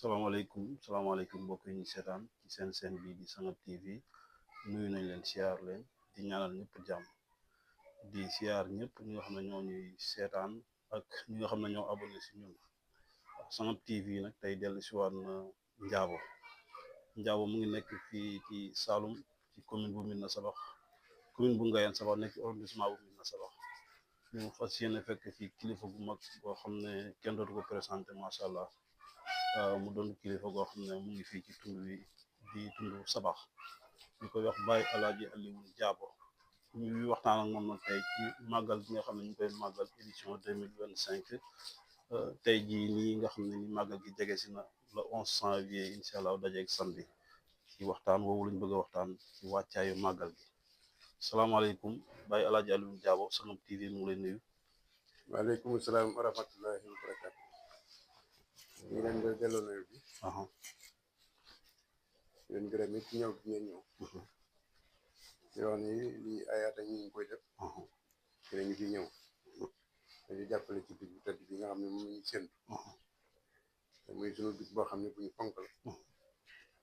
salaamaaleykum mbokk yi ñu seetaan ci seen bii di Sangadou TV nuyu nañ leen siyaar leen di ñaanal ñëpp jàmm di siyaar ñëpp ñi nga xam ne ñoo ñuy seetaan ak ñi nga xam ne ñoo abonné si ñun Sangadou TV nag tey dellu si waat na Njaabo mu ngi nekk fii ci Saloum ci commune bu Médina Sabakh commune bu Ngayène Sabakh nekk ci arrondissement bu Médina Sabakh ñu fas yéene fekk fii kilifa gu mag boo xam ne kenn dootu ko présenté macha allah. mu doon kilifa goo xam ne mu ngi fii ci tund wi di tund Sabakh ñu koy wax Baye Alaaji Aliou Diabo ñuy waxtaan ak moom nag tey ci màggal bi nga xam ne ñu koy màggal édition 2025 tey jii nii nga xam ne ni màggal gi jege si na le 11 janvier incha allah dajeeg samedi ci waxtaan woowu lañ bëgg a waxtaan ci wàccaayu màggal gi salaamaaleykum Baye Alaaji Aliou Diabo Sangadou TV mu ngi lay nuyu. waaleykum salaam wa rahmatullahi wa barakatu. ñu leen di delloo nuyu bi. leen gërëm it ñëw bi ngeen ñëw. di wax ni lii ay at ñu ngi koy def. te ñu fi ñëw. dañu jàppale ci bis bu tedd bi nga xam ne moom la ñu séntu. te muy sunu bis boo xam ne bu ñu fonk la.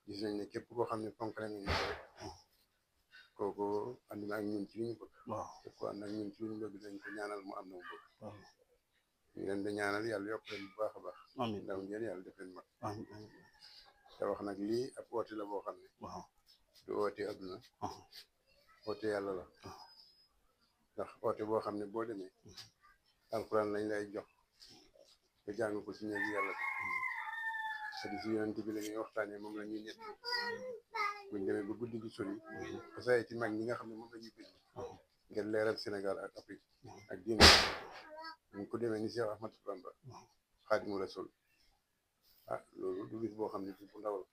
gis nañ ne képp koo xam ne fonk la ñu ko rek. kooku ànd na ak ñun ci li ñu bëgg. te ko ànd ak ñun ci li ñu bëgg dañ ko ñaanal mu am na mu bëgg. ñu leen di ñaanal yàlla yokk leen bu baax a baax. amiin ndaw ngeen yàlla def leen mag. amiin te wax nag lii ab oote la boo xam ne. du oote adduna. oote yàlla la. ndax oote boo xam ne boo demee. alxuraan lañ lay jox. nga jàng ko ci néegi yàlla bi. hadiis Yonent bi la ñuy waxtaanee moom la ñuy ñett. buñ demee ba guddi gi sori. xasaay ci mag ñi nga xam ne moom la ñuy bind. ngir leeral Sénégal ak Afrique. ak diine ñu ko demee ni Cheikh Ahmadou Bamba. Xaadimu Rasuul. loolu du bis boo xam ne bis bu ndaw la.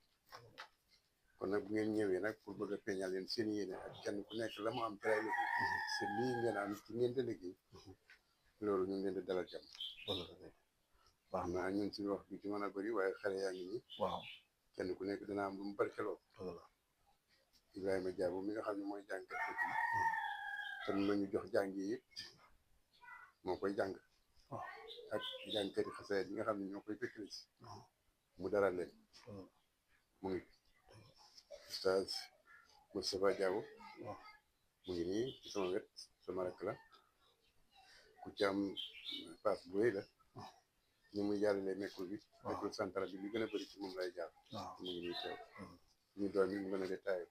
kon nag bu ngeen ñëwee nag pour bëgg a feeñal leen seen yéene ak kenn ku nekk la mu am tray liggéey. c'est lii ngeen am ci ngeen di liggéey. loolu ñu ngi leen di dalal jàmm. baax na ñun suñu wax bi ci mën a bëri waaye xale yaa ngi nii. waaw kenn ku nekk dina am lu mu barkeloo. Ibrahima Diabo mi nga xam ne mooy jàngkat bi. te ma ñu jox jàng yi yëpp moo koy jàng. ak jàngkati xasaayid yi nga xam ne ñoo koy fekkali si. mu dara leen. mu ngi Oustaz Moustapha Diabo. mu ngi nii ci sama wet sama rakk la. ku ci am paas bu rëy la. ñu muy jàllale nekkul bi. nekkul central bi li gën a bëri ci moom lay jaar. mu ngi nii teew. ñu doon ñu gën a détaillé.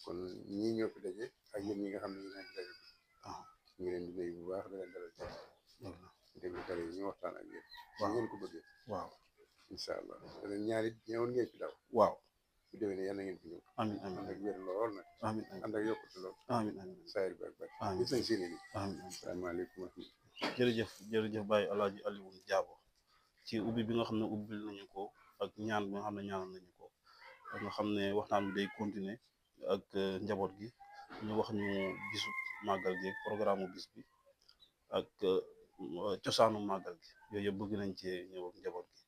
kon ñii ñoo fi daje ak yéen ñi nga xam ne ñu nekk daje bi. ñu ngi leen di nuyu bu baax da leen dalal jàmm. déglu tale yi ñu waxtaan ak yéen. waaw ngeen ko bëggee. waaw incha allah danañ ñaari ñëwoon ngeen fi daw. waaw bu déwee ne yàlla ngeen fi ñëw. amiin amiin ànd ak wér lool nag. amiin amiin ànd ak yokkute lool. amiin amiin saayir bi ak bari. amiin gis nañ seen i. amiin asalaamaaleykum wa rahmatulah. jërëjëf Baye Alaaji Aliou Diabo ci ubbi bi nga xam ne ubbil nañu ko ak ñaan bi nga xam ne ñaanal nañu ko ak nga xam ne waxtaan bi day continuer ak njaboot gi ñu wax ñu bisu màggal gi ak programme bis bi ak cosaanu màggal gi yooyu yëpp bëgg nañ cee ñëw ak njaboot gi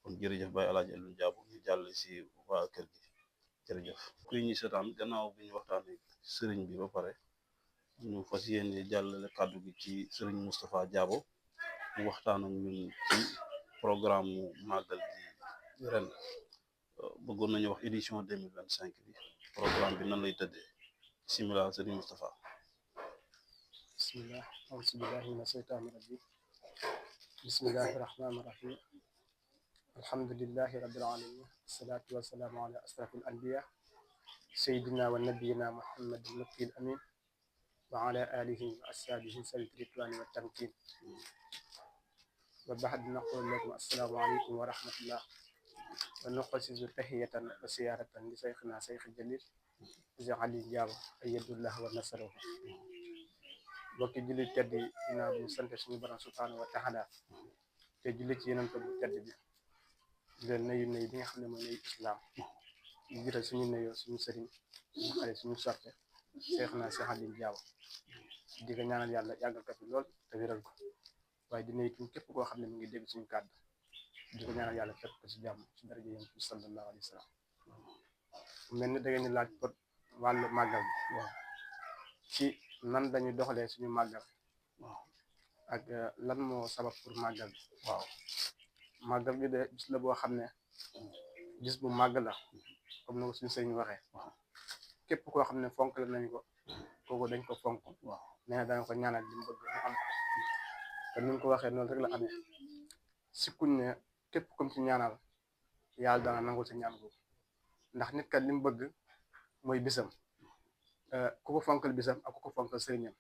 kon jërëjëf Baye Alaaji Aliou Diabo ñu jàll si waa kër gi jërëjëf kuy ñi seetaan gannaaw bi ñu waxtaanee sëriñ bi ba pare ñu fas yéene jàllale kàddu gi ci sëriñ Moustapha Diabo mu waxtaan ak ñun ci programme mu màggal gi ren bëggoon nañu wax édition 2025 bi programme bi nan lay tëddee bismillah sëriñ Moustapha. bismillah auzu billahi mina shaytaani rajim bismillahi rahmaani rahim alhamdulillahi rabbil alamin wasalaatu wasalaamu ala asrafil anbiya sayyidina wa nabiyina muhammadin makil amin wa ala alihi wa ashabihi sawil ridwani wa tamkin wa baxad naqul lakum assalaamu aleykum wa rahmatullah wa nuqasisu tahiyatan wa siyaratan li sayxina sayxi jalil Cheikh Aliou Diabo ayyadullah wa nasarahu bokki julli tedd yi dinaa bu sant suñu borom subhanahu wa taala te julli ci yeneen bu tedd bi di leen nuyu bi nga xam ne mooy nuyu islam di jiital suñu nuyoo suñu sëriñ suñu xale suñu sorte sayxina Cheikh Aliou Diabo di ko ñaanal yàlla yàggal ko fi lool te wéral ko waaye di nuyu képp koo xam ne mu ngi dégg suñu kàddu di ko ñaanal yàlla fekk ko ci jàmm ci daraja yonent bi sallallahu alayhi wa sallam mel ni da ngeen di laaj ko wàllu màggal bi waaw ci nan lañu doxalee suñu màggal waaw ak lan moo sabab pour màggal bi waaw màggal gi de bis la boo xam ne bis bu màgg la comme ni ko suñu sëriñ waxee képp koo xam ne fonk la nañ ko kooku dañ ko fonk nee na danga ko ñaanal li mu bëgg mu am ko te ni mu ko waxee noonu rek la amee sikkuñ ne képp comme ci ñaanal yàlla dana nangul sa ñaan googu ndax nit kat li mu bëgg mooy bisam ku ko fonkal bisam ak ku ko fonkal sëriñam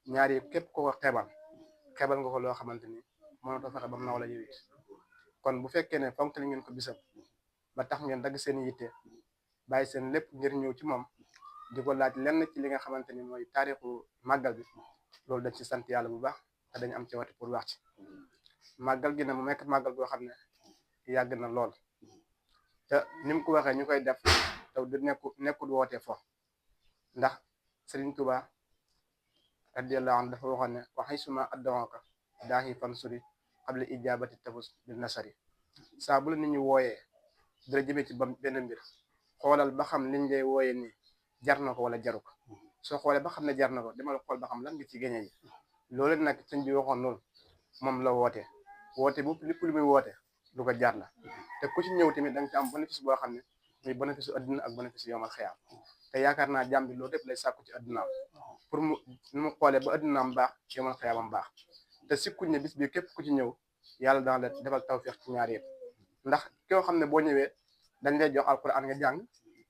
ñaar yi képp ko xebal nga ko loo xamante ni mënatoo fexe ba mu naw la yow it kon bu fekkee ne fonkal ngeen ko bisam ba tax ngeen dagg seen yitte bàyyi seen lépp ngir ñëw ci moom di ko laaj lenn ci li nga xamante ni mooy taarixu màggal bi loolu dañ ci sant yàlla bu baax te dañu am ci wati pour wax ci màggal gi ne mu nekk màggal goo xam ne yàgg na lool te ni mu ko waxee ñu koy def te du nekkul wootee fo ndax Serigne Touba radiyallahu anhu dafa waxoon ne waxay suma addawaka daahi fan suri xable ijabati tafus bil nasari saa bu la nit ñi wooyee dara jëmee ci benn mbir xoolal ba xam liñ lay wooyee nii jar na ko wala jaru ko soo xoolee ba xam ne jar na ko demal xool ba xam lan nga ci géñe yi loolu nag sëñ bi waxoon loolu moom la woote bu lépp lu muy woote lu ko jar la te ku ci ñëw tamit da nga ci am bénéfice boo xam ne muy bénéfice adduna ak bénéfice yomal xiyaam te yaakaar naa jàmm bi loolu lépp lay sàkku ci addunaam pour mu xoolee ba addunaam baax yomal xiyaamam baax te sikkuñ ne bis bi képp ku ci ñëw yàlla dana la defal tawfeex ci ñaar yëpp ndax koo xam ne boo ñëwee dañ lay jox alquran nga jàng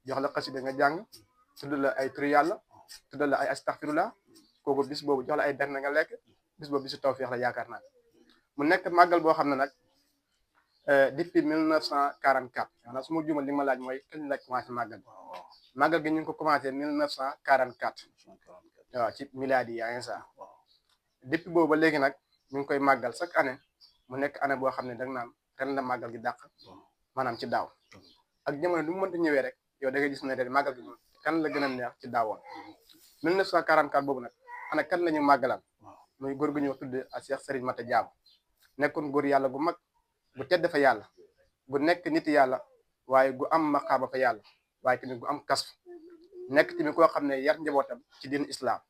jox la xasida nga jàng tudd la ay turu yàlla tudd la ay astaghfirullah kooku bis boobu jox la ay benn nga lekk bis boobu bisu tawfeex la yaakaar naa mu nekk màggal boo xam ne nag depuis 1944 maanaam su ma juumal li ma laaj mooy kañ la commencé màggal gi ñu ngi ko commencé 1944 waaw ci miladi yi yaa sa depuis boobu ba léegi nag ñu ngi koy màggal chaque année mu nekk année boo xam ne da nga naan ren la màggal gi dàq maanaam ci daaw ak jamono du mu mënta ñëwee rek yow da ngay gis ne ren màggal gi kan la gën a neex ci daawoon 1944 boobu nag ana kan la ñu màggalal muy góor gu ñuy tudd a Cheikh Serigne Mata Diabo nekkoon góor yàlla gu mag gu tedd fa yàlla gu nekk nit yàlla waaye gu am maqaaba fa yàlla waaye tamit gu am kasf nekk tamit koo xam ne yar njabootam ci diin islam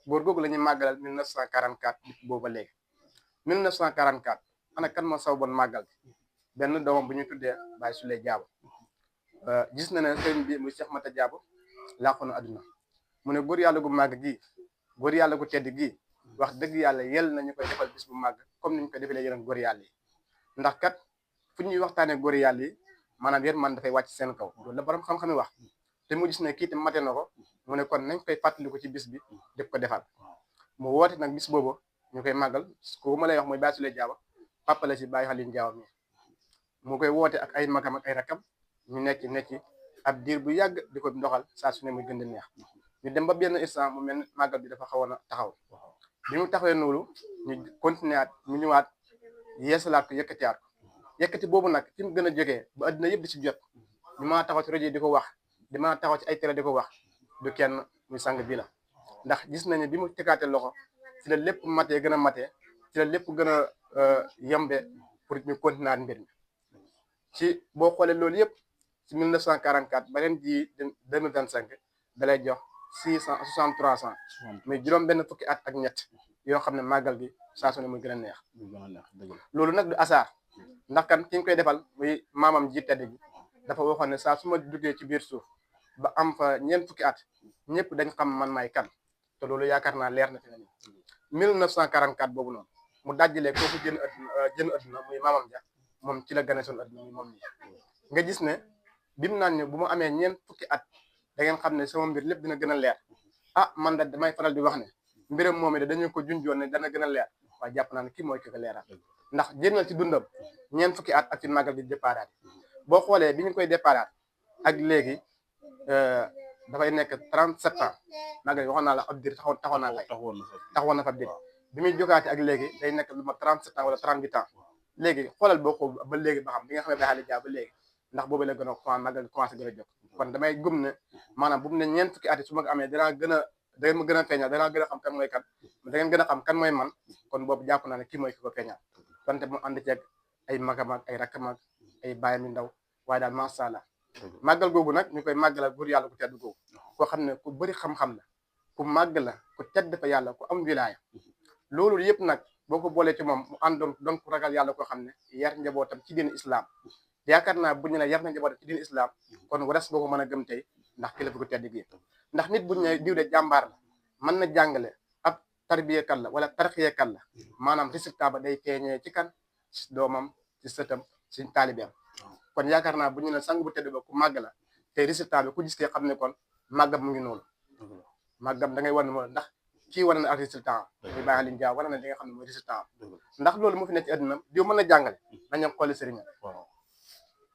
góor googu la ñuy màggalal 1944 depuis boobu ba léegi 1944 ana kan moo sababoon màggal bi benn doomam bu ñu tuddee Baye Souley Diabo gis na ne sëriñ bi muy Cheikh Mata Diabo làqu na àdduna mu ne góor yàlla gu màgg gii góor yàlla gu tedd gii wax dëgg yàlla yel nañu koy defal bis bu màgg comme ni ñu koy defalee yeneen góor yàlla yi ndax kat fu ñuy waxtaanee góor yàlla yi maanaam yéen man dafay wàcc seen kaw loolu la borom xam-xam yi wax te mu gis ne kii tam mate na ko mu ne kon nañ koy fàttaliku ci bis bi def ko defal mu woote nag bis boobu ñu koy màggal kooku ma lay wax mooy Baye Souley Diabo papa la ci Baye Xalin Diabo mi mu koy woote ak ay magam ak ay rakam ñu nekk ab diir bu yàgg di ko ndoxal saa su ne muy gën di neex ñu dem ba benn instant mu mel ni màggal bi dafa xawoon a taxaw bi mu taxawee noonu ñu continuer at mu ñëwaat yeesalaat ko yëkkati boobu nag fi mu gën a jógee ba adduna yëpp di ci jot ñu mën a taxaw ci rajo yi di ko wax di mën a taxaw ci ay télé di ko wax du kenn muy sang bi la ndax gis nañu bi mu tegaate loxo ci la lépp matee gën a matee ci la lépp gën a yembe pour ñu continuer mbir mi ci boo xoolee loolu yëpp ci 1944 ba ren jii 2025 dalay jox 663 ans mais juróom benn fukki at ak ñett yoo xam ne màggal gi saa su ne muy gën a neex loolu nag du hasard ndax kan ki ñu koy defal muy maamam ji tedd ji dafa waxoon ne saa su ma duggee ci biir suuf ba am fa ñeent fukki at ñëpp dañ xam man maay kan te loolu yaakaar naa leer na fi nañu 1944 boobu noonu mu dajjalee kooku jën adduna muy maamam ja moom ci la gane soon adduna muy moom nii nga gis ne bi mu naan ne bu ma amee ñeent fukki at da ngeen xam ne sama mbir lépp dina gën a leer ah man da damay faral di wax ne mbiram moom it dañu ko junjoon ne dana gën a leer waaye jàpp naa ne kii mooy ki ko leeral ndax jënal ci dundam ñeent fukki at ak ci màggal bi déparaat boo xoolee bi ñu koy déparaat ak léegi dafay nekk 37 ans màggal bi waxoon naa la ab diir taxawoon na fa diir bi muy jógaate ak léegi day nekk lu ma 37 ans wala 38 ans léegi xoolal boo ko ba léegi ba xam bi nga xam ne Baye Xalin Diabo ba léegi ndax boobu la gën a commencé màggal bi commencé gën a jóg kon damay gëm ne maanaam bu mu ne ñeent fukki at yi su ma ko amee da ngeen ma gën a feeñal danaa gën a xam kan mooy kan da ngeen gën a xam kan mooy man kon boobu jàpp naa ne kii mooy ki ko feeñal donte mu ànd ceeg ay magam ak ay rakkam ak ay baayam yu ndaw waaye daal macha allah màggal googu nag ñu koy màggalal góor yàlla ku tedd googu koo xam ne ku bëri xam-xam la ku màgg la ku tedd fa yàlla ku am wilaaya loolu yëpp nag boo ko boolee ci moom mu àndoon doon ku ragal yàlla koo xam ne yar njabootam ci diine islam yaakaar naa bu ñu ne yar na njabootam ci diine islam kon waras boo ko mën a gëm tey ndax kilifa gu tedd gi ndax nit bu ñu ne diw de jàmbaar la mën na jàngale ab tarbiyekat la wala tarxiyekat la maanaam résultat ba day feeñee ci kan ci doomam ci sëtam ci taalibeem kon yaakaar naa bu ñu ne sang bu tedd ba ku màgg la te résultat bi ku gis kee xam ne kon màggam mu ngi noonu màggam da ngay wan ne ndax kii wane na ak résultat muy bàyyi liñ jaaw wane na li nga xam ne mooy résultat ndax loolu mu fi nekk ci àdduna diw mën na jàngale nañu xooli sëriñ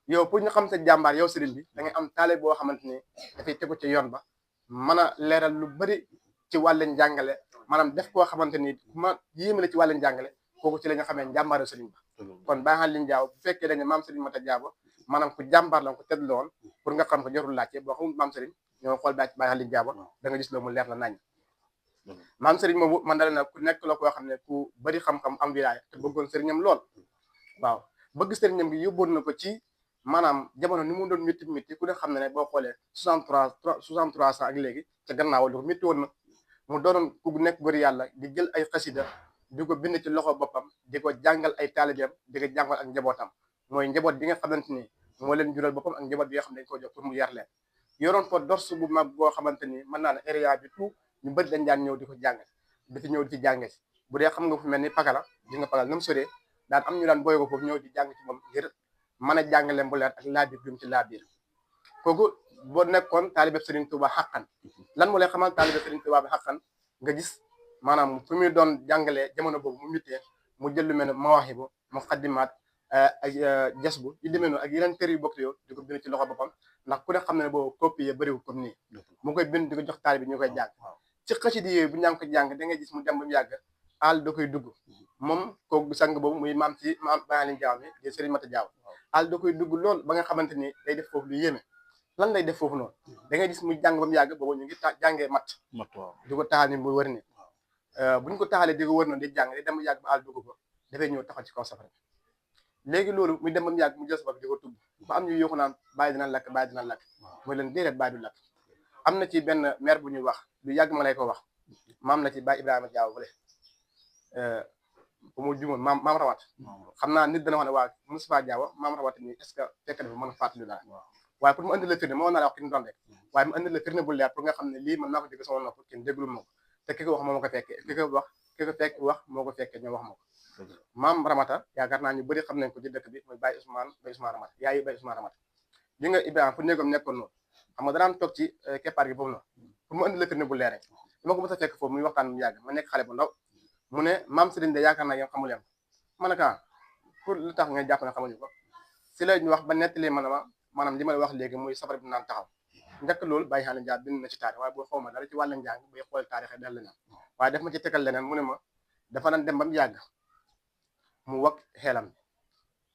yow pour ñu xam sa jàmbaar yow sëriñ bi da ngay am taale boo xamante ni dafay tegu ci yoon ba mën a leeral lu bëri ci wàllu jàngale maanaam def koo xamante ni ma yéemale ci wàllu jàngale kooku ci la nga xamee jàmbaaru sëriñ ba kon bàyyi liñ jaaw bu fekkee dañu maam sëriñ Mata Jaabo maanaam ku jàmbaar la ko tedd la woon pour nga xam ko jarul laajte boo xamul maam sëriñ ñoo xool bàyyi liñ jaabo da nga gis loolu mu leer la nañ maam sëriñ moomu man dale na ku nekk la koo xam ne ku bëri xam-xam am wilaaya te bëggoon sëriñam lool waaw bëgg sëriñam gi yóbboon na ko ci maanaam jamono ni mu doon métti ku ne xam ne boo xoolee 63 ans ak léegi ca gannaaw lu ko métti woon na mu doonoon ku nekk góor yàlla di jël ay xasida di ko bind ci loxo boppam di ko jàngal ay taalibeem di ko jàngal ak njabootam mooy njaboot bi nga xamante ni moo leen jural boppam ak njaboot bi nga xam ne dañ ko jox pour mu yar leen yoroon ko dors bu mag boo xamante ni mën naa ne area bi tout ñu bëri dañ daan ñëw di ko jàngal di fi ñëw di ci jànge si bu dee xam nga fu mel ni Pakala di nga Pakala na mu soree daan am ñu daan booy ko foofu ñëw di jàng ci moom ngir mën a jàngale bu leer ak laabiir bi mu ci laabiir kooku boo nekkoon taalibe Serigne Touba xaqan lan moo lay xamal taalibe Serigne Touba bi xaqan nga gis maanaam fu muy doon jàngalee jamono boobu mu mittee mu jël lu mel ne mawaahibu muqaddimaat ak jasbu yu demee noonu ak yeneen kër yu bokk yow di ko bind ci loxo boppam ndax ku ne xam ne boobu copie yi bëriwul comme nii mu koy bind di ko jox taalibe ñu koy jàng ci xasida yooyu bu ñaa ngi ko jàng da ngay gis mu dem ba mu yàgg àll da koy dugg moom kooku sang boobu muy maam ci maam Baye Aliou Diaw mi di Serigne Mata Diaw àll da koy dugg lool ba nga xamante ni day def foofu lu yéeme lan lay def foofu noonu da ngay gis mu jàng ba mu yàgg boobu ñu ngi jàngee mat di ko taxal ni mu wër ni buñ ko taxalee di ko wër noonu di jàng day dem ba yàgg ba àll dugg ko dafay ñëw taxaw ci kaw safara léegi loolu muy dem ba mu yàgg mu jël sabab di ko tubb ba am ñu yokku naan bàyyi dina lakk bàyyi dina lakk mooy leen déedéet bàyyi du lakk am na ci benn maire bu ñuy wax lu yàgg ma lay ko wax maam la ci Baye Ibrahima Diaw wala bu mu jumoon maam rawat xam naa nit dana wax ne waa Moustapha Diaw maam rawat ni est-ce que fekk na mën a fàttali dara waaye pour mu andi la firnde moo naa la wax ki mu doon rek waaye mu andi la firnde bu leer pour nga xam ne lii man naa ko dégg sama nopp kenn dégglu ma ko te ki ko wax moo ma ko fekkee ki ko fekk wax moo ko fekkee ñoo wax ma ko maam Ramata yaakaar naa ñu bëri xam nañ ko ci dëkk bi mooy Baye Ousmane Ramata yaayu Baye Ousmane Ramata li nga Ibrahima fu néegam nekkoon noonu xam nga danaan toog ci keppaar gi boobu noonu pour mu andi la firnde bu leer rek dama ko mos a fekk foofu muy waxtaan mu yàgg ma nekk xale bu ndaw mu ne maam Serigne de yaakaar naa yéen xamu leen ma ne ka pour lu tax nga jàpp ne xamuñu ko si la ñu wax ba nettali maanaam li ma la wax léegi muy safara bi naan taxaw njëkk loolu Baye Aliou Diaw bind na ci taarix waaye boo xaw ma dara ci wàllu njàng bay xool taarix yi dal leneen waaye daf ma ci tegal leneen mu ne ma dafa daan dem ba mu yàgg mu wag xeelam bi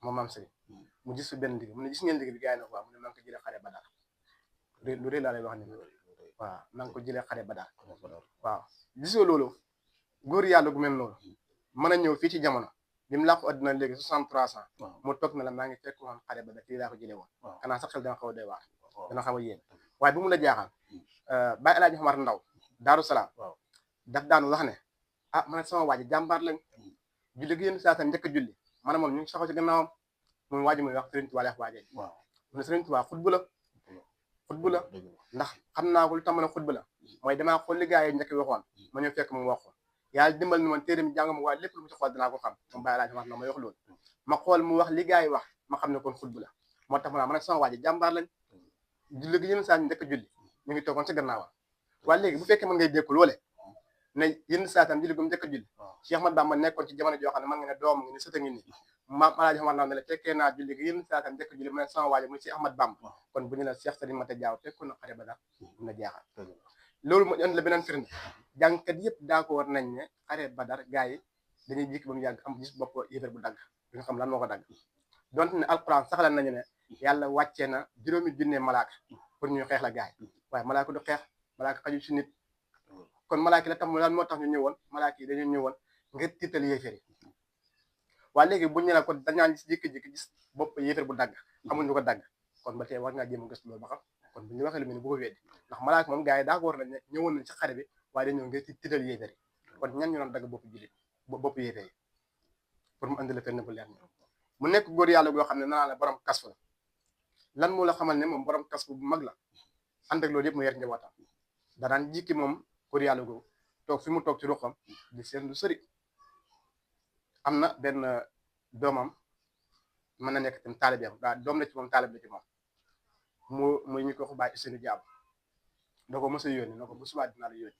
moom maam Serigne mu gis fi benn ndig mu ne gis ngeen ndig bi gars yi na quoi mu ne maa ngi ko jëlee xare Badar lu rëy laa lay wax ni waaw maa ngi ko jëlee xare Badar waaw gisoo loolu góor yàlla gu mel noonu mën a ñëw fii ci jamono bi mu làqu àddina léegi 63 ans mu toog na la maa ngi fekk woon xare Badar fii laa ko jëlee woon xanaa sax xel dana xaw a doy waar dana xaw a yéen waaye bu mu la jaaxal Baye El Hadj Omar Ndaw Daaru Salaam daf daan wax ne ah man sama waa ji jàmbaar lañ julli gi yéen saa sa njëkk a julli maanaam moom ñu ngi saxaw ci gannaawam moom waa ji muy wax Serigne Touba wax waajee mu ne Serigne Touba xutbu la ndax xam naa ko lu tax ma ne xutbu la mooy damaa xool li gars yi njëkk waxoon ma ñëw fekk mu wax ko yàlla dimbal ni man téere mi jàng ma waaye lépp lu mu ci xool danaa ko xam moom Baye El Hadj Omar Ndaw may wax loolu ma xool mu wax li gars yi wax ma xam ne kon xutbu la moo tax ma naa man ak sama waa ji jàmbaar lañ julli gi yéen saa njëkk a julli ñu ngi toogoon ci gannaawam waaye léegi bu fekkee mën ngay dékku loole ne yéen saa tam julli gu mu njëkk a julli Cheikh Ahmad Bamba nekkoon ci jamono joo xam ne man nga ne doom ngi ni sëta ngi ni maam El Hadj Omar Ndaw ne la fekkee naa julli gi yéen saa tam njëkk a julli mu ne sama waa ji muy Cheikh Ahmad Bamba kon bu ñu la Cheikh Serigne Mata Diaw fekkoon na xare Badar mun na jaaxal loolu mu indi la beneen firnde jàngkat yëpp daa ko war nañ ne xare Badar gars yi dañuy jikki ba mu yàgg am gis bopp yéefar bu dagg bi nga xam lan moo ko dagg donte ne alquran saxalan nañu ne yàlla wàccee na juróomi junne malaaka pour ñuy xeex la gars yi waaye malaaka du xeex malaaka xaju ci nit kon malaaka la tam lan moo tax ñu ñëwoon malaaka yi dañu ñëwoon ngir tiital yéefar yi waaye léegi buñ ne la kon dañaa gis jékki-jékki gis bopp yéefar bu dagg xamuñu ko dagg kon ba tey war ngaa jéem a gëstu loolu ba xam kon bu ñu waxee lu mel ni bu ko weddi ndax malaaka moom gars yi daa ko war nañ ne ñëwoon nañ ci xare bi waaye dañoo ngir tiital yéefar yi kon ñan ñu doon dagg bopp jullit bopp yéefar yi pour mu andi la fenn bu leer mu nekk góor yàlla goo xam ne naa la borom kas fa lan moo la xamal ne moom borom kas bu mag la ànd ak loolu yëpp mu yer njabootam danaan jikki moom góor yàlla googu toog fi mu toog ci ruqam di seen lu sëri am na benn doomam mën na nekk tam taalibeem daa doom la ci moom taalib la ci moom muy ñu ko wax bàyyi Ousseynou Diabo da ko mos a yónni na ko bu subaa dinaa la yónni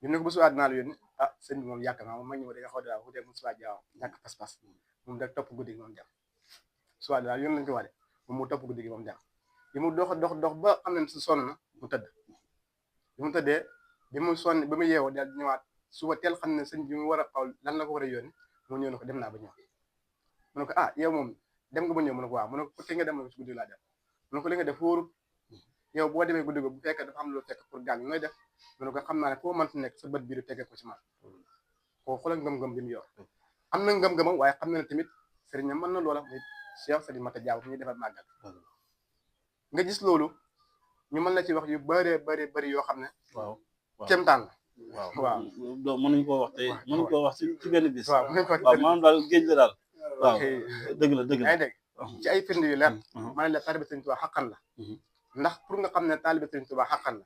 ñu ne ko bu subaa dinaa la yónni ah sëñ bi moom yàq na moom ma ñëw da nga xaw daa wutee mu subaa Diabo ñàkk pas-pas moom da topp guddi gi moom dem subaa dinaa yónni lañ ko wax de moom mu topp guddi gi moom dem bi mu dox ba xam ne si sonn na mu tëdd bi mu tëddee bi mu sonn ba mu yeewoo daal ñëwaat suba teel xam ne sëñ bi mu war a xaw lan la ko war a yónni mu ñëw ne ko dem naa ba ñëw mu ne ko ah yow moom dem nga ba ñëw mu ne ko waaw mu ne ko ki nga dem si guddi laa dem mu ne ko li nga def wóorut yow boo demee guddi go bu fekkee dafa am lu fekk pour gaañ nooy def mu ne ko xam naa ne foo mënti nekk sa bët bii du tegee ko ci man koo xoolal ngëm-ngëm bi mu yor am na ngëm-ngëmam waaye xam na ne tamit sëriñam mën na loola muy Cheikh Serigne Mata Diabo ñuy defal màggal nga gis loolu ñu mën la ci wax yu bëri yoo xam ne waaw kéemtaan la waaw mënuñ koo wax tey mënuñ koo wax ci benn bis waaw maanaam daal géej la daal waaw dëgg la yaa ngi dégg ci ay firnde yu leer ma ne la taalibe Serigne Touba xaqan la ndax pour nga xam ne taalibe Serigne Touba xaqan la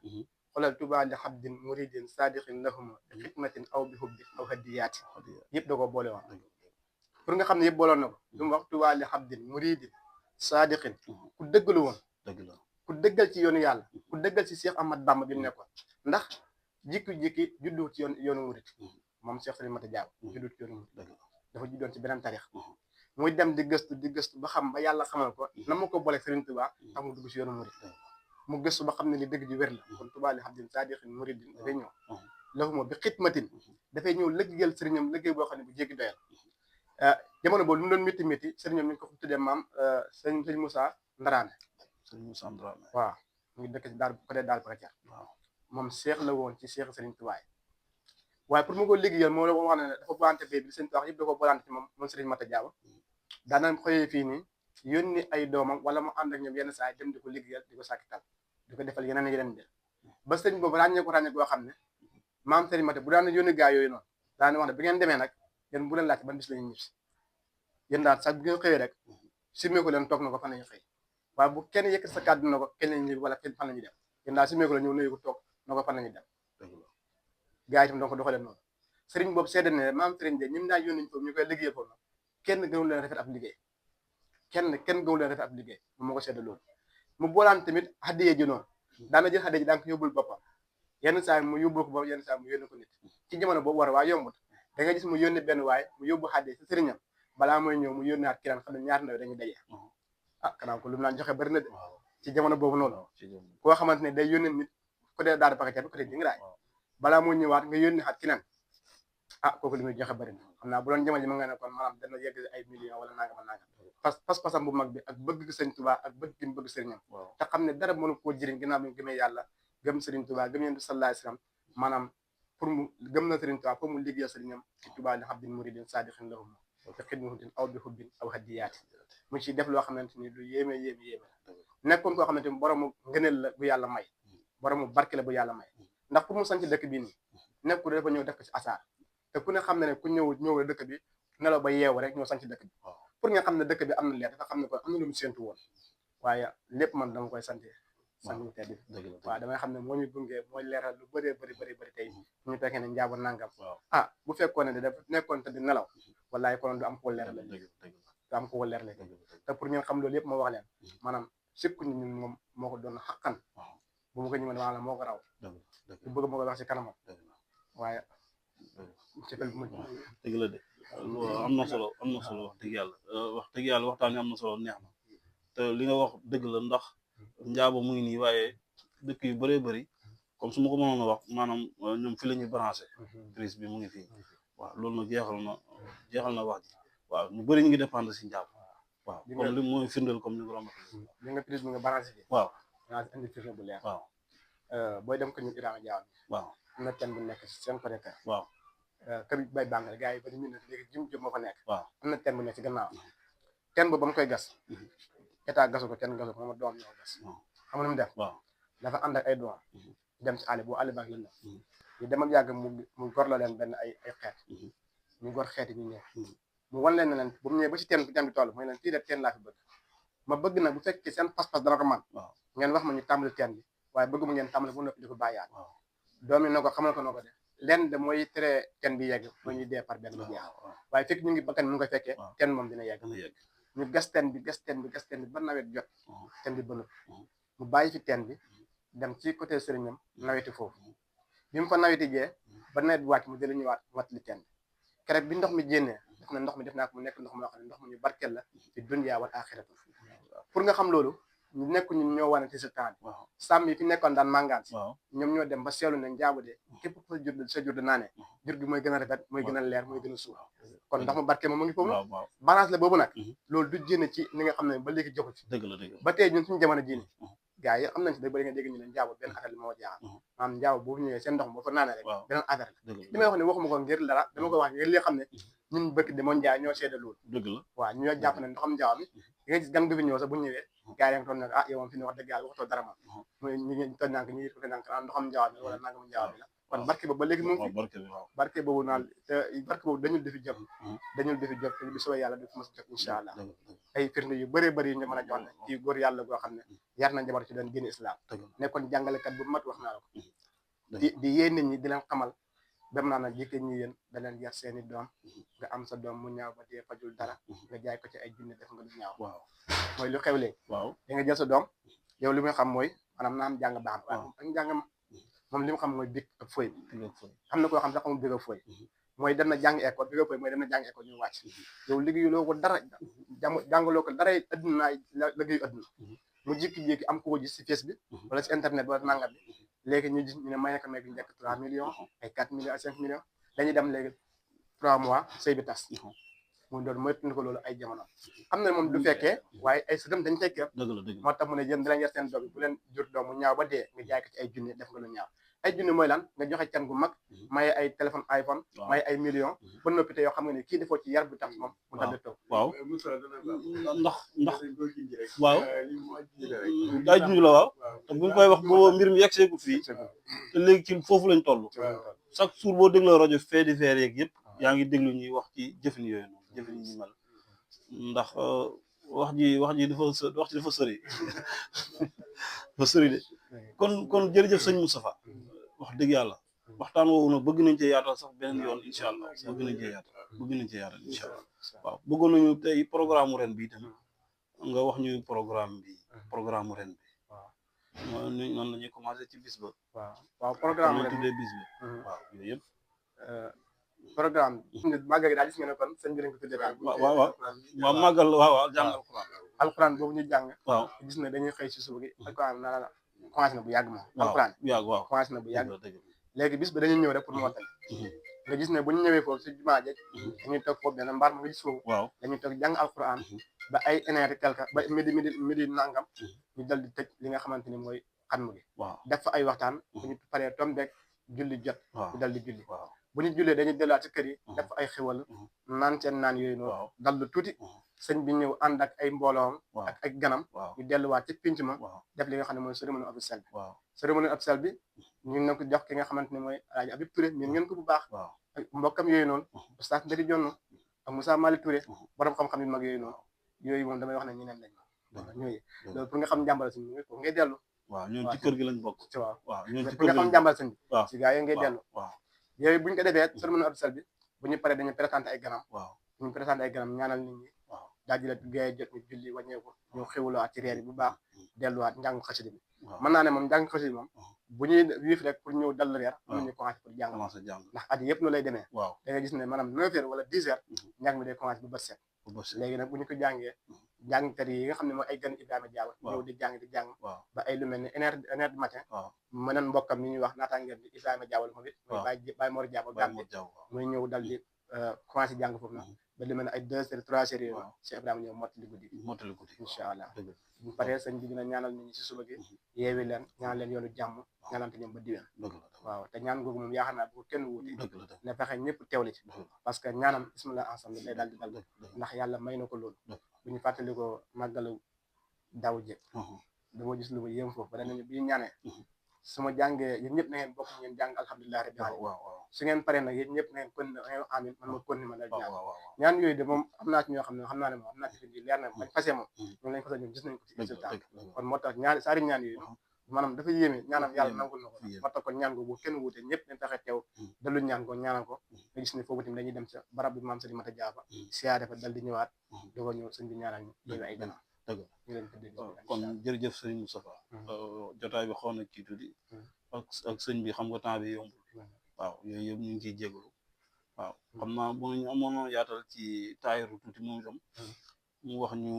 xoolal Touba li xabdin muridin sadiqin lahum bi xidmatin aw bi hubbi aw hadiyaati yëpp da koo boole woon pour nga xam ne yëpp booloon na ko lu mu wax Touba li xabdin muridin sadiqin ku dëggalu woon ku dëggal ci yoonu yàlla ku dëggal ci Cheikh Ahmad Bamba bi mu nekkoon ndax jikki juddu ci yoonu murid moom Cheikh Serigne Mata Diabo juddu ci yoonu murid dafa juddoon ci beneen tarix muy dem di gëstu ba xam ba yàlla xamal ko na ma ko boole Serigne Touba tax mu dugg ci yoonu murid mu gëstu ba xam ne li dëgg ji wér la kon Touba li xabdin sadiqin muridin dafay ñëw lahuma bi xidmatin dafay ñëw liggéeyal sëriñam liggéey boo xam ne bu jéggi doyal jamono boobu lu mu doon métti métti sëriñam ñu ngi ko tuddee maam sëñ Moussa Ndarane waaw mu ngi dëkk ci daal côté daal Pakacar moom seex la woon ci seex Serigne Touba waaye pour mu ko liggéeyal moo la wax ne dafa bolante bee bi sëñ Touba yëpp da ko bolante ci moom Serigne Mata Diabo daanañ xëyee fii nii yónni ay doomam wala mu ànd ak ñoom yenn saa yi dem di ko liggéeyal di ko sàkkital di ko defal yeneen mbir ba sëñ boobu ràññee ko boo xam ne maam Serigne Mata bu daan yónni gaa yooyu noonu daana wax ne bi ngeen demee nag yéen bu leen laajte ban bis la ñuy ñibsi yéen daal sax bu ngeen xëyee rek simeeku leen toog na ko fan lañu xëy waaye bu kenn yëkkat sa kàddu na ko kenn lañu ñibbi wala kenn fan lañu dem yéen daal simeeku la ñëw nuyu ko toog na ko fan lañu dem gaa yi tam donc doxalee noonu Serigne boobu seede ne maam Serigne de ñim daan yónni foofu ñu koy liggéeyal foofu kenn gënul leen rafet ab liggéey kenn gënul leen rafet ab liggéey moom moo ko seede loolu mu boolaan tamit xaddiyee ji noonu daana jël xaddiyee ji daan ko yóbbul boppam yenn saa mu yóbbul ko boppam yenn saa mu yónni ko nit ci jamono boobu war waaye yombut da nga gis mu yónni benn waaye mu yóbbu xaddiyee si sëriñam balaa mooy ñëw mu yónnaat kiraan xam ne ñaar ndaw dañuy daje ah kanaa ko lu mu naan joxe bari na de ci jamono boobu noonu koo xamante ne day yónni nit ko dee daal Pakacar bi côté Dingiraay balaa moo ñëwaat nga yónni xat keneen ah kooku li muy joxe bari na xam naa bu doon jamono ji ma nga ne kon maanaam dana yegg ay millions wala nangam pas-pasam bu mag bi ak bëgg sëriñ Touba ak bëgg gi mu bëgg sëriñam te xam ne dara mënu koo jëriñ ginnaaw bi mu gëmee yàlla gëm sëriñ Touba gëm yonent bi sallallahu alayhi wasallam maanaam pour mu gëm na sëriñ Touba pour mu liggéeyal sëriñam ci Touba li xabdin muridin sadiqin lahum bi xidmatin aw bi hubbin aw hadiyaati mu ci def loo xamante ni lu yéeme nekkoon koo xamante ni boromu ngëneel la bu yàlla may boromu barke la bu yàlla may ndax pour mu sanc dëkk bii nii nekkul dafa ñëw def ko ci asaar te ku ne xam ne ku ñëw dëkk bi nelaw ba yeewu rek ñëw sanc dëkk bi pour nga xam ne dëkk bi am na leer dafa xam ne kon am na lu mu séntu woon waaye lépp man dama koy sant mu tedd waaw damay xam ne moo ñu gunge mooy leeral lu bëree bëri tey ñu fekkee ne Ndiabo nangam ah bu fekkoon ne daf nekkoon te di nelaw wallaay konoon du am ko leer la te pour ngeen xam loolu yëpp moo wax leen maanaam sikku ñu ñun moom moo ko doon xaqan bu ma ko ñu mën maanaam moo ko raw bu bëgg moo ko wax ci kanamam waaye ci fel bu mujj dëgg la de am na solo wax dëgg yàlla waxtaan wi am na solo neex na te li nga wax dëgg la ndax Ndiabo mu ngi nii waaye dëkk yu bëree bëri comme su ma ko mënoon a wax maanaam ñoom fi la ñuy branché prise bi mu ngi fii waaw loolu nag jeexal na wax ji waaw ñu bëri ñu ngi dépendre si Ndiabo waaw comme li mooy firndeel comme ni nga romb li nga prise bi nga branché fi waaw naa indi firnde bu leer waaw booy dem ko ñu Ibrahima Diaw waaw am na ten bu nekk seen côté kër waaw kër bay bàngal gars yi ba ñu ne léegi jum moo fa nekk waaw am na ten bu nekk ci gannaaw ten ba mu koy gas état gasu ko kenn gasu ko ma doom ñoo gas xam nga nu mu def dafa ànd ak ay doom dem ci àll bu àll baag lëndëm ñu dem ak yàgg mu gor la leen benn ay xeet ñu gor xeet yi ñu ñëw mu wan leen ne leen bu mu ñëwee ba ci teen bi toll mooy leen fii de teen laa fi bëgg ma bëgg nag bu fekkee seen pas-pas dana ko man ngeen wax ma ñu tàmbali teen bi waaye bëgg mu ngeen tàmbali bu noppi di ko bàyyaat doom yi na ko xamal ko na ko de lenn de mooy tere teen bi yegg mooy ñuy dee par benn bu jeex waaye fekk ñu ngi bakkan mu ngi koy fekkee teen moom dina yegg ñu gas teen bi ba nawet jot teen bi bënut mu bàyyi fi teen bi dem ci côté sëriñam naweti foofu bi mu fa naweti jee ba nawet bi wàcc mu jëli ñëwaat wattali teen bi keroog bi ndox mi génnee def na ndox mi def naa ko mu nekk ndox moo xam ne ndox mu ñu barkeel la fi dunya wal axiratu pour nga xam loolu ñu nekk ñun ñoo wane ci sa temps bi sàmm yi fi nekkoon daan màngaan si ñoom ñoo dem ba seetlu ne njaabu de képp ku sa jur de naanee jur gi mooy gën a rafet mooy gën a leer mooy gën a suuf kon ndox mu barkeel ma mu ngi foofu balance la boobu nag loolu du génne ci li nga xam ne ba léegi joxu ci ba tey ñun suñu jamono jii gars yi am nañ ci da bëri nga dégg ñu ne njaabu benn affaire li moo jaaxal maanaam njaabu boobu ñëwee seen ndox boo fa naanee rek beneen affaire la li may wax ne waxuma ko ngir dara dama ko wax ngir li xam ne ñun bëkk de moon njaay ñoo seede loolu waaw ñoo jàpp ne ndoxam njaaw mi di nga gis gan gu fi ñëw sax bu ñëwee gars yi nga toon ne ah yow moom fi ne wax dëgg yàlla waxtoo dara moom muy ñi toñ nank ñi ko nank ndoxam njaaw mi wala nangam njaaw mi la kon barke boobu ba léegi moom fi barke boobu naan te barke boobu dañul defi jot te bi soobee yàlla du fi mos jot incha allah ay firnde yu bëree bëri yu ñu mën a jox ne kii góor yàlla goo xam ne yar na jabar ci doon génn islam nekkoon jàngalekat bu mat wax naa la ko di yee nit ñi di leen xamal dem naa nag jëkkee ñi yéen da leen yar seeni doom nga am sa doom mu ñaaw ba dee fajul dara nga jaay ko ci ay junne def nga lu ñaaw mooy lu xew léegi da nga jël sa doom yow li muy xam mooy maanaam naam jàng baax na waaye ak njàng moom li mu xam mooy big ak fooy am na koo xam sax xamul big ak fooy mooy dem na jàng école big ak fooy mooy dem na jàng école ñu wàcc yow liggéeyuloo ko dara jàngaloo ko dara adduna liggéeyu adduna mu jékki-jékki am ko gis si Facebook wala si internet wala nangam bi léegi ñu gis ñu ne may ko nekk njëkk 3 millions ay 4 millions ay 5 millions dañuy dem léegi 3 mois sëy bi tas mu doon moytu ko loolu ay jamono xam na moom du fekkee waaye ay sëgam dañ fekkee moo tax mu ne yéen di leen yar seen doom bi bu leen jur doom mu ñaaw ba dee nga jaay ko ci ay junni def nga lu ñaaw ay junni mooy lan nga joxe can gu mag maye ay téléphone iPhone maye ay millions ba noppi te yoo xam nga ne kii defoo ci yar bu tax moom mu daldi toog waaw ndax waaw daa junj la waaw te bu ñu koy wax boo mbir mi yegg seegul fii te léegi ci foofu lañ toll chaque jour boo dégloo rajo fait divers yeeg yëpp yaa ngi déglu ñuy wax ci jëfin yooyu noonu jëfin yi ñu mel ndax wax ji dafa sëri dafa sëri de kon jërëjëf sëñ Moustapha wax dëgg yàlla waxtaan woowu nag bëgg nañ cee yaatal sax beneen yoon incha allah bëgg nañ cee yaatal incha allah waaw bëggoon nañu tey programme ren bi tamit nga wax ñu programme ren bi waaw noonu la ñuy commencé ci bis ba waaw programme ren tuddee bis ba waaw yooyu yëpp programme màggal gi daal gis nga ne kon sëñ bi lañ ko tuddee daal waaw màggal waaw jàng alxuraan boobu ñu jàng waaw gis ne dañuy xëy si suba gi alxuraan na commencé na bu yàgg moom alxuraan waaw commencé na bu yàgg léegi bis ba dañuy ñëw rek pour mottali nga gis ne bu ñu ñëwee foofu si jumaa ja dañuy toog foofu benn mbaar mu nga gis foofu dañuy toog jàng alxuraan ba ay une heure quelque ba midi nangam ñu dal di tëj li nga xamante ni mooy xatmu gi def fa ay waxtaan bu ñu paree tombeek julli jot ñu dal di julli bu ñu jullee dañuy delluwaat ci kër yi def ay xewal naan seen naan yooyu noonu dal lu tuuti sëñ bi ñëw ànd ak ay mbooloom ak ay ganam ñu delluwaat ci pinc ma def li nga xam ne mooy cérémonie officielle bi cérémonie officielle bi ñu ne ko jox ki nga xamante ne mooy Alaaji Habib Touré miin ngeen ko bu baax ak mbokkam yooyu noonu Oustaz Ndari Jonn ak Moussa Mali Touré borom xam-xam yu mag yooyu noonu yooyu moom damay wax ne ñeneen lañ ñooyu loolu pour nga xam njàmbal sëñ bi ko ngay dellu waaw ñun ci kër gi lañ bokk waaw pour nga xam njàmbal sëñ bi si gaa yi ngay dellu yooyu buñ ko defee cérémonie officielle bi bu ñu paree dañu présenté ay ganam ñu présenté ay ganam ñaanal nit ñi daal di la gaye jot ñu julli wàññeeku ñu xewluwaat ci reer yi bu baax delluwaat njàng xasida bi mën naa ne moom njàng xasida bi moom bu ñuy wiif rek pour ñëw dal reer am nañu commencé pour jàng ndax at yëpp loolu lay demee da nga gis ne maanaam 9 heures wala 10 heures njàng mi day commencé bu bët set léegi nag bu ñu ko jàngee jàngkat yi nga xam ne mooy ay gan Ibrahima Diaw ñëw di jàng ba ay lu mel ni une heure du matin mëneen mbokkam ni ñuy wax naataangeen bi Ibrahima Diaw moom it mooy Baye Mor Diaw Gambie muy ñëw dal di commencé jàng foofu nag ba lu mel ne ay 2 heures 3 heures yooyu Cheikh Ibrahima ñëw mottali guddi incha allah bu paree sëñ bi dina ñaanal nit ñi si suba gi yeewi leen ñaanal leen yoonu jàmm ñaanante ñoom ba diwén waaw te ñaan googu moom yaakaar naa bu kenn wuute ne fexe ñëpp teewli ci parce que ñaanam bismillah ensemble day daal di dal ndax yàlla may na ko loolu bu ñu fàttali ko màggalu daaw jëkk dama gis lu ma yéem foofu ba nañu bi ñu ñaanee su ma jàngee yéen ñëpp na ngeen bokk ngeen jàng alhamdulilah rabbil alamin waaw su ngeen paree nag yéen ñëpp na ngeen kon amin man ma kon ni ma dal ñaan waaw ñaan yooyu de moom am naa ci ñoo xam ne xam naa ne moom am naa ci fi leer na bañ fasee moom ñoom lañ fase ñoom gis nañ ko ci résultat kon moo tax ñaari saari ñaan yooyu maanaam dafa yéeme ñaanam yàlla nangul na ko moo tax kon ñaan ko bu kenn wuute ñëpp dañ fexe teew dalu ñaan ko ñaanal ko nga gis ne foofu tamit dañuy dem sa barab bi maam Salimata Jaaba siyaare fa dal di ñëwaat doog a ñëw sëñ bi ñaanal ñu dégg ay gannaaw dëgg ñu leen ko dégg kon jërëjëf sëriñ Moustapha jotaay bi xaw na kii tuuti ak sëñ bi xam nga temps bi yombul waaw yooyu yëpp ñu ngi ciy jégalu waaw xam naa bu ñu amoon yaatal ci taayiru tuuti moom itam mu wax ñu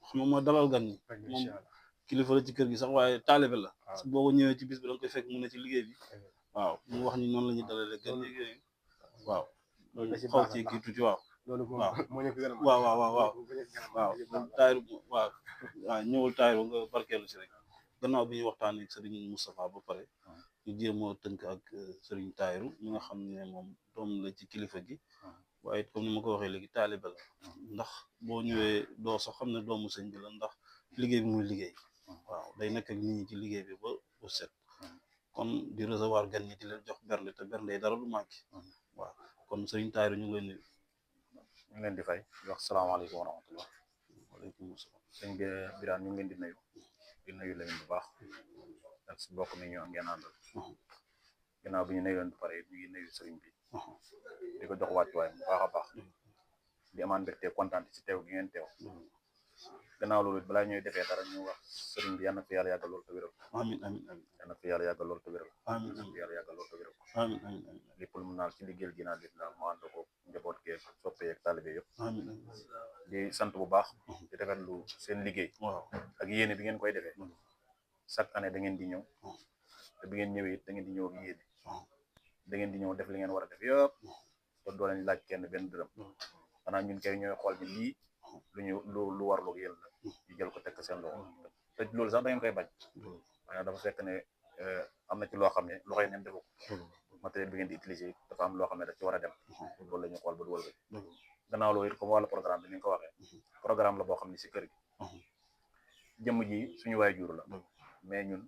xam nga mooy dalal gan ñi moom kilifa la ci kër gi sax waaye taalibe la boo ko ñëwee ci bis bi da nga koy fekk mu ne ci liggéey bi waaw mu wax ñu noonu la ñuy dalalee gan ñi yooyu waaw loolu xaw ci kii tuuti waaw loolu moo ñu gën a waaw taayiru waaw ñëwul taayiru nga barkeelu si rek gannaaw bi ñu waxtaan ak sëriñ Moustapha ba pare ñu jéem a tënk ak sëriñ taayiru mi nga xam ne moom doom la ci kilifa gi waaye comme ni ma ko waxee léegi taalibe la ndax boo ñëwee doo sax xam ne doomu sëñ bi la ndax liggéey bi muy liggéey waaw day nekk ak nit ñi ci liggéey bi ba set kon di recevoir gan ñi di leen jox bernde te bernde yi dara du manqué waaw kon sëriñ taayiru ñu ngi leen ñu ngi leen di fay di wax salaamaaleykum wa rahmatullah waaleykum salaam sëñ bi Birane ñu ngi leen di nuyu leen bu baax ak si bokk mi ñu ngeen àndal ginnaaw bi ñu nuyu leen bu pare ñu ngi nuyu sëriñ bi di ko jox wàccuwaay bu baax a baax di amaan mbégte kontaan ci teew gi ngeen teew gannaaw loolu balaa ñuy defee dara ñu wax sëriñ bi yal na fi yàlla yàggal lool te wéral amiin amiin amiin yal na fi yàlla yàggal lool te wéral amiin fi yàlla yàggal lool te wéral amiin amiin lépp lu mu naal ci liggéeyal gi naan lislaam mu ànd ko njaboot geeg soppe yeeg taalibe yëpp amiin di sant bu baax di rafetlu seen liggéey waaw ak yéene bi ngeen koy defee chaque année da ngeen di ñëw te bi ngeen ñëwee it da ngeen di ñëw ak yéene da ngeen di ñëw def li ngeen war a def yëpp te doo leen laaj kenn benn dërëm xanaa ñun kay ñooy xool ni lii lu warloog yéen la ñu jël ko teg seen loxo te loolu sax da ngeen koy bañ waaye dafa fekk ne am na ci loo xam ne loxoy neen defu ko matériel bi ngeen di utiliser dafa am loo xam ne daf ci war a dem loolu la ñu xool ba duwal ko gannaaw loolu it comme wàllu programme bi ni nga ko waxee programme la boo xam ne si kër gi jëmm ji suñu waay jur la mais ñun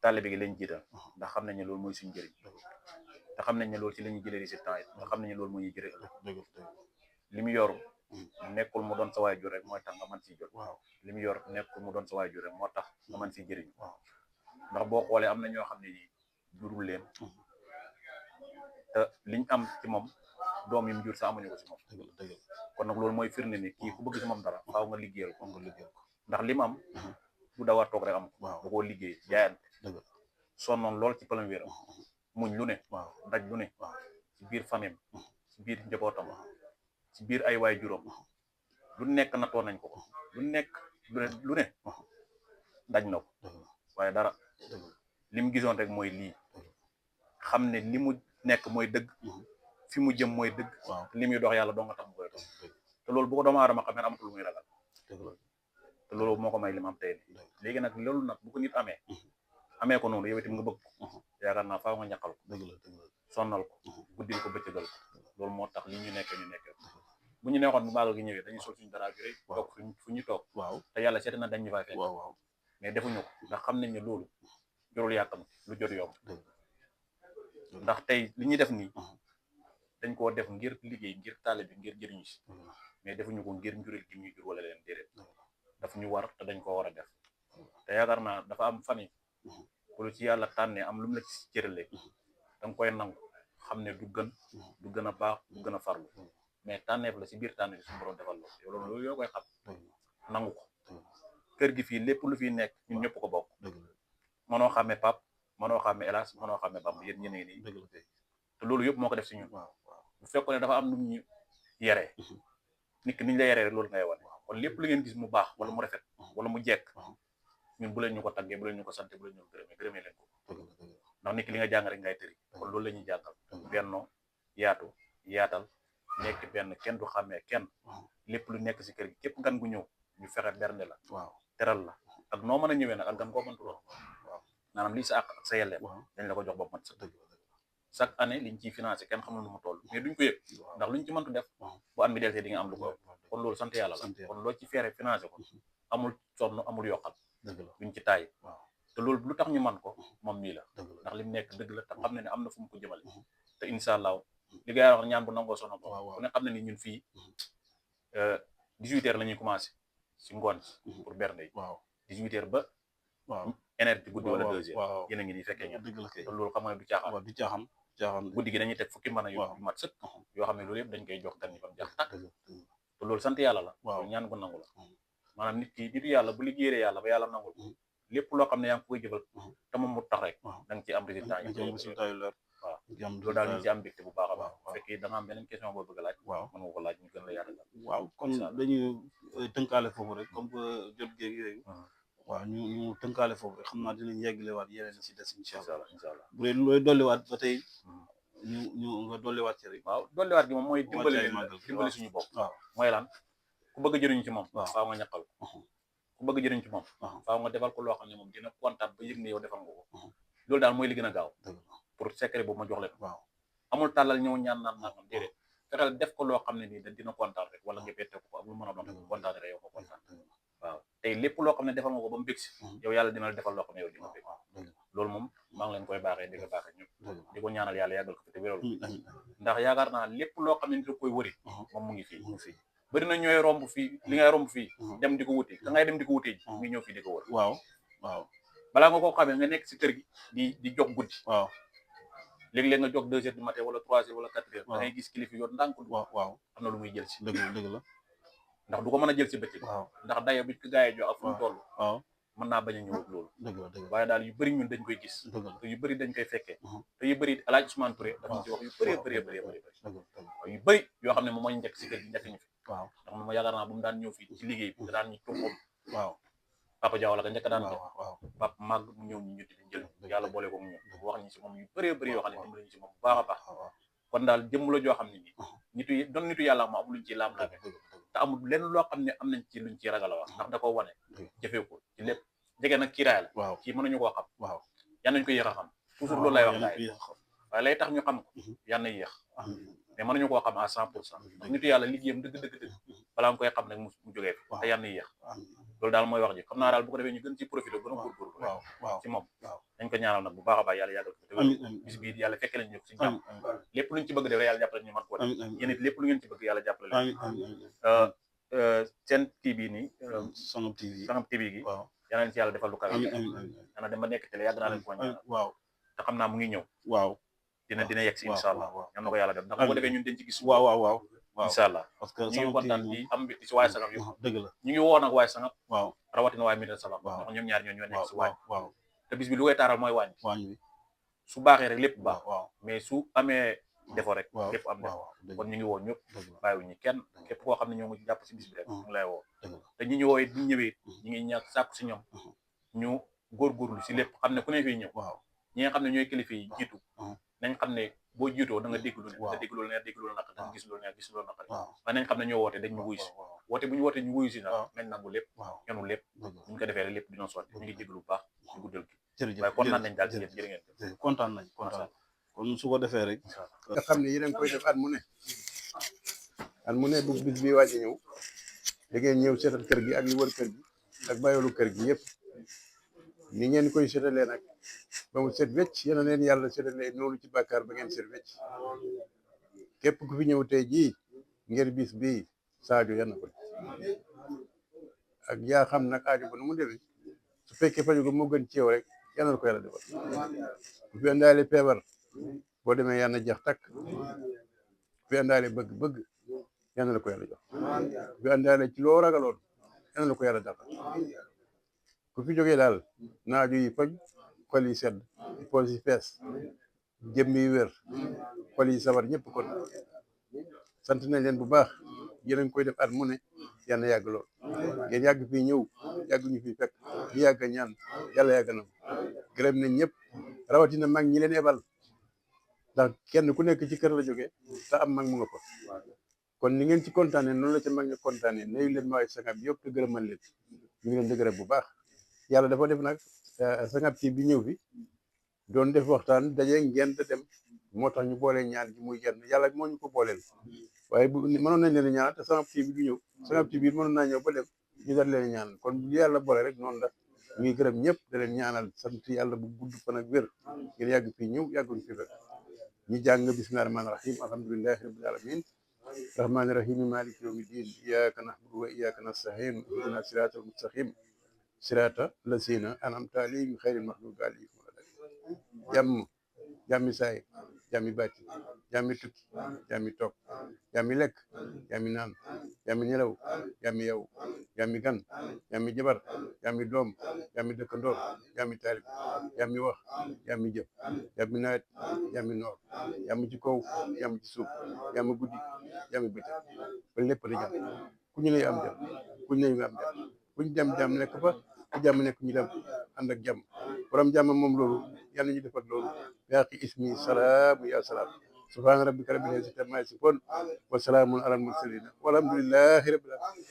taalibe gi lañ jiital ndax xam nañ ne loolu mooy suñu njëriñ te xam nañ ne loolu ci la ñuy jëlee résultat yi te xam nañ ne loolu moo ñuy jëlee ëllëg li mu yor nekkul mu doon sa waay jur rek mooy tax nga mën siy jot li mu yor nekkul mu doon sa waay jur rek moo tax nga mën siy jëriñ ndax boo xoolee am na ñoo xam ne nii jurul leen te liñ am ci moom doom yi mu jur sax amuñu ko ci moom kon nag loolu mooy firnde ni kii ku bëgg ci moom dara faaw nga liggéeyal ko ndax li mu am du dawa toog rek am ko da koo liggéey jaayante sonnoon lool ci pëlam wéram muñ lu ne daj lu ne ci biir famille ci biir njabootam ci biir ay waay juróom lu nekk nattoo nañ ko lu nekk lu ne daj na ko waaye dara li mu gisoon rek mooy lii xam ne li mu nekk mooy dëgg fi mu jëm mooy dëgg te li muy dox yàlla doo nga tax mu koy dox te loolu bu ko doomu aadama xam ne amatul lu muy ragal te loolu moo ko may li mu am tey léegi nag loolu nag bu ko nit amee ko noonu yow itam nga bëgg ko yaakaar naa faaw nga ñaqal ko sonnal ko guddil ko bëccëgal ko loolu moo tax li ñu nekkee bu ñu neexoon bu maagal gi ñëwee dañuy sol suñu dara bi rek toog fu ñu toog te yàlla seet na dañ ñu fay fekk mais defuñu ko ndax xam nañ ne loolu jorul yàkkam lu jot yomb ndax tey li ñuy def nii dañ koo def ngir liggéey ngir taale bi ngir jëriñu si mais defuñu ko ngir njuril gi ñuy jur wala leen déedéet daf ñu war te dañ koo war a def te yaakaar naa dafa am famille bu lu ci yàlla tànnee am lu mu la ci cëralee da nga koy nangu xam ne du gën a baax du gën a farlu mais tànneef la si biir tànneef bi suñu borom defal loolu yoo koy xam nangu ko kër gi fii lépp lu fi nekk ñun ñëpp ko bokk mënoo xàmmee pap mënoo xàmmee hélas mënoo xàmmee bam yéen ñeneen nii te loolu yëpp moo ko def si ñun bu fekkoon ne dafa am nu ñu yeree nit ki niñ la yeree rek loolu ngay wane kon lépp lu ngeen gis mu baax wala mu rafet wala mu jekk ñun bu leen ñu ko taggee bu leen ñu ko sante bu leen ñu ko gërëmee leen ko ndax nit ki li nga jàng rek ngay tëri kon loolu la ñuy jàngal bennoo yaatu yaatal nekk benn kenn du xàmmee kenn lépp lu nekk si kër gi képp gan gu ñëw ñu fexe bernde la teral la ak noo mën a ñëwee nag ak gan koo mëntu lool maanaam lii sa àq ak sa yellee dañ la ko jox bopp mat sa dëgg chaque année liñ ciy financé kenn xamul nu mu toll mais duñ ko yëg ndax luñ ci mëntu def bu at mi delsee di nga am lu ko kon loolu sant yàlla la kon loo ci feere financé ko amul sonn amul yokkal duñ ci taay te loolu lu tax ñu man ko moom mii la ndax li mu nekk dëgg la te xam ne am na fu mu ko jëmale te incha allah li nga wax ñaan bu nangoo sono ko ku ne xam ne ni ñun fii 18h la ñuy commencé si ngoon pour bernde yi 18h ba énergie guddi wala 2h yéen a ngi nii fekkee ngeen te loolu xam nga du caaxaan guddi gi dañuy teg fukki mën a yu mat sëkk yoo xam ne loolu yëpp dañ koy jox gan yi bam jax tàkk te loolu sant yàlla la ñaan gu nangu la maanaam nitu yàlla bu liggéeyee yàlla ba yàlla nangul lépp loo xam ne yaa ngi koy jëfal te moom mu tax rek da nga ci am résultat yu leer waaw loolu daal ñu ci am mbégte bu baax a baax fekkee da nga am beneen question boo bëgg a laaj mën nga ko laaj ñu gën la yaatal waaw kon dañuy tënkaale foofu rek comme que jot géegi yooyu waaw ñu tënkaale foofu rek xam naa dinañ yeggalewaat yeneen si des incha allah bu dee looy dolliwaat ba tey ñu nga dolliwaat ci rek waaw dolliwaat gi moom mooy dimbali suñu bopp waaw mooy lan ku bëgg jëriñu ci moom faaw nga ñaqal ko ku bëgg jëriñu ci moom faaw nga defal ko loo xam ne moom dina kontaan ba yëg ne yow defal nga ko loolu daal mooy li gën a gaaw pour secret boobu ma jox leen waaw amul tàllal ñëw ñaan naan déedéet fexeel def ko loo xam ne nii dina kontaan rek wala nga bette ko ak lu mën a doon kontaan rek yow ko kontaan waaw tey lépp loo xam ne defal nga ko ba mu bég si yow yàlla dina la defal loo xam ne yow di nga bég loolu moom maa ngi leen koy baaxee di ko baaxee ñëpp di ko ñaanal yàlla yàggal ko fi te wéral ndax yaakaar naa lépp loo xam ne ni da koy wëri moom mu ngi fii bëri na ñooy romb fii li ngay romb fii dem di ko wuti ka ngay dem di ko wuti ji ngi ñëw fii di ko wër waaw balaa nga koo xamee nga nekk si kër gi di jog guddi waaw léeg-léeg nga jog 2h du matin wala 3h wala 4h da ngay gis kilifa yoon ndànk waaw am na lu muy jël si dëgg la ndax du ko mën a jël si bëccëg ndax dayo bi ko gaayee jox ak fu mu toll mën naa bañ a ñëw ak loolu waaye daal yu bëri ñun dañ koy gis te yu bëri dañ koy fekkee te yu bëri Alaaji Ousmane Touré dafa ci wax yu bëri yu bëri yoo xam ne moom mooy njëkk si kër gi njëkk ñu fi waaw ndax moom yaakaar naa bu mu daan ñëw fii ci liggéey bi daan ñu tuxum waaw Papa Diaw la ka njëkk daan jël Papa màgg mu ñëw ñu di jël yàlla boole ko mu ñëw wax ñu si moom yu bëri yoo xam ne dimbali ñu si moom bu baax a baax kon daal jëmm la joo xam ne nii nitu yàlla ma amul luñ ci laam te amul lenn loo xam ne am nañ ci luñ ci ragal a wax ndax da ko wane jëfee ko ci lépp jege nag kiiraay la kii mënuñu koo xam yan nañ ko yéex a xam toujours loolu lay wax daay waaye lay tax ñu xam ko yan na yéex mais mënuñu koo xam à 100% ndax nitu yàlla liggéeyam dëgg balaa nga koy xam nag mu jógee fi te yan na yéex loolu daal mooy wax ji xam naa daal bu ko defee ñu gën ci profité gën a góorgóorlu ci moom dañ ko ñaanal nag bu baax a baax yàlla yàggal ko te bis bii yàlla fekke lañ ñu ci jàmm lépp luñ ci bëgg def rek yàlla jàppale ñu man ko def yéen it lépp lu ngeen ci bëgg yàlla jàppale leen seen kii bii nii Sangam TV gi yal na leen ci yàlla defal lu kawe yàlla dem ba nekk télé yàgg naa leen ko ñaan te xam naa mu ngi ñëw dina yegg si incha allah yal na ko yàlla def ndax bu ko defee ñun dañ ci gis waaw incha allah parce que ñu ngi kontaan di am mbégte si waaye sangam yëpp dëgg la ñu ngi woo nag waaye sangam rawatina waaye Médina Sabakh ndax ñoom ñaar ñoo nekk si waañ te bis bi lu koy taaral mooy waañ bi su baaxee rek lépp baax mais su amee defo rek lépp am defo kon ñu ngi woo ñëpp bàyyiwuñu kenn képp koo xam ne ñoo ngi jàpp si bis bi rek ñu ngi lay woo te ñi ñu wooyee bu ñu ñëwee ñu ngi ñàkk sàkku si ñoom ñu góorgóorlu si lépp xam ne ku ne fii ñëw ñi nga xam ne ñooy kilifa yi jiitu nañ xam ne boo jiitoo da nga dégg lu ne da nga dégg loolu neex dégg loolu naqari da nga gis loolu neex gis loolu naqari waaye nañ xam ne ñoo woote dañ ñu wuyu si woote bu ñu woote ñu wuyu si nag nañ nangu lépp ñanu lépp ñu ko defee rek lépp dina sotti ñu ngi déglu bu baax ñu guddal gi waaye kontaan nañ daal ci yéen jërë ngeen kontaan kon su ko defee rek nga xam ne yéen a ngi koy def at mu ne bu bis bi wàcc ñëw da ngeen ñëw seetal kër gi ak li wër kër gi ak bàyyoolu kër gi yëpp ni ngeen koy seetalee nag ba mu set wecc yéen a leen yàlla seetalee noonu ci bàkkaar ba ngeen set wecc képp ku fi ñëw tey jii ngir bis bi Sadio yal na ko ak yaa xam nag aajo ba nu mu demee su fekkee faju ko moo gën ci yow rek yal na ko yàlla defal bu fi andaale feebar boo demee yal na jeex takk bu fi andaale bëgg-bëgg yal na la ko yàlla jox bu fi andaale ci loo ragaloon yal na la ko yàlla dàqal ku fi jógee daal naaju yi faj xol yi sedd poos yi fees jëmm yi wér xol yi sabar ñëpp kon sant nañ leen bu baax yéen a ngi koy def at mu ne yal na yàgg lool ngeen yàgg fii ñëw yàgg ñu fi fekk ñu yàgg ñaan yàlla yàgg na gërëm nañ ñëpp rawatina mag ñi leen ebal ndax kenn ku nekk ci kër la jógee te am mag mu nga fa kon ni ngeen ci kontaanee noonu la ca mag nga kontaanee nuyu leen ma waaye sangam yëpp te gërëmal leen ñu ngi leen di gërëm bu baax yàlla dafa def nag Sangam TV bi ñëw fi doon def waxtaan daje ngeen te dem moo tax ñu boole ñaan ji muy genn yàlla moo ñu ko booleel waaye bu mënoon nañ leen ñaan te Sangam TV bi du ñëw Sangam TV bi mënoon naa ñëw ba dem ñu dal leen ñaan kon bu yàlla boole rek noonu la ñu ngi gërëm ñëpp da leen ñaanal sant yàlla bu gudd fan ak wér ngeen yàgg fii ñëw yàgguñ fi wér ñu jàng bismillahi rahmaani rahim alhamdulillahi rabbil alamin rahmaani rahim maliki yawmi din iyyaka na'budu wa iyyaka nasta'in ihdina siratal mustaqim sirata lazina an'amta alayhim ghayril maghdubi alayhim jàmmi saay jàmmi bàcci jàmmi tukki jàmmi toog jàmmi lekk jàmmi naan jàmmi nelaw jàmmi yow jàmmi gan jàmmi jabar jàmmi doom jàmmi dëkkandoor jàmmi taalib jàmmi wax jàmmi jëf jàmmi nawet jàmmi noor jàmmi ci kaw jàmmi ci suuf jàmmi guddi jàmmi bëccëg ba lépp da jàmm ku ñu lay am jàmm ku ñu lay am jàmm ku ñu jàmm nekk fa ku jàmm nekk ñu dem ànd ak jàmm borom jàmm moom loolu yàlla ñu defal loolu yaaqi ismi salaamu ya salaam subhaana rabbika rabbil izzati amma yasifuun wa salaamun alal mursaliin walhamdulillahi rabbil aalamiin